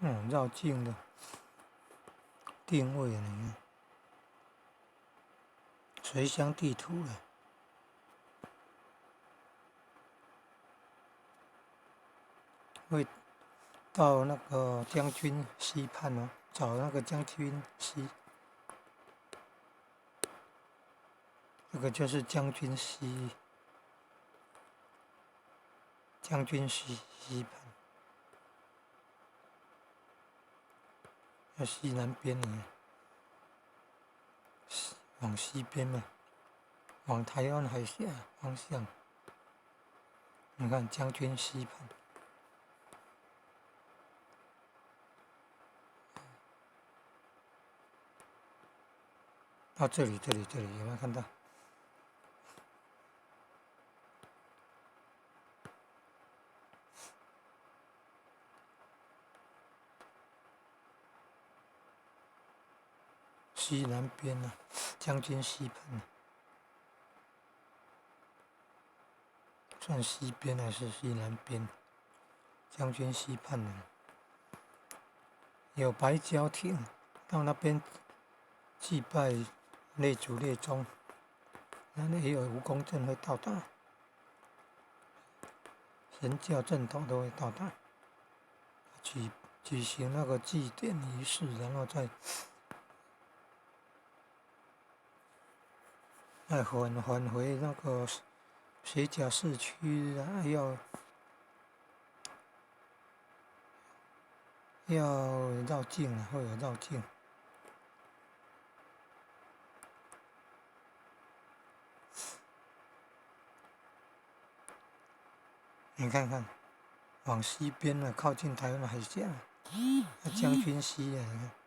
繞境的定位，你看，隨鄉地圖了，會到那個將軍溪畔哦，找那個將軍溪，這個就是將軍溪，將軍溪溪畔。在西南邊呢，往西邊嘛，往台灣海峽方向。你看將軍溪畔，到這裡，這裡，這裡有沒有看到？西南邊啊，將軍溪畔啊，算西邊還是西南邊？將軍溪畔呢，有白礁亭，到那邊祭拜列祖列宗，那裡也有蜈蚣陣會到達，神轎陣頭都會到達，舉行那個祭典儀式，然後再返回那個水甲市區，要繞境啊，會有繞境。你看看，往西邊了，靠近台灣海峽，那將軍溪啊，你看。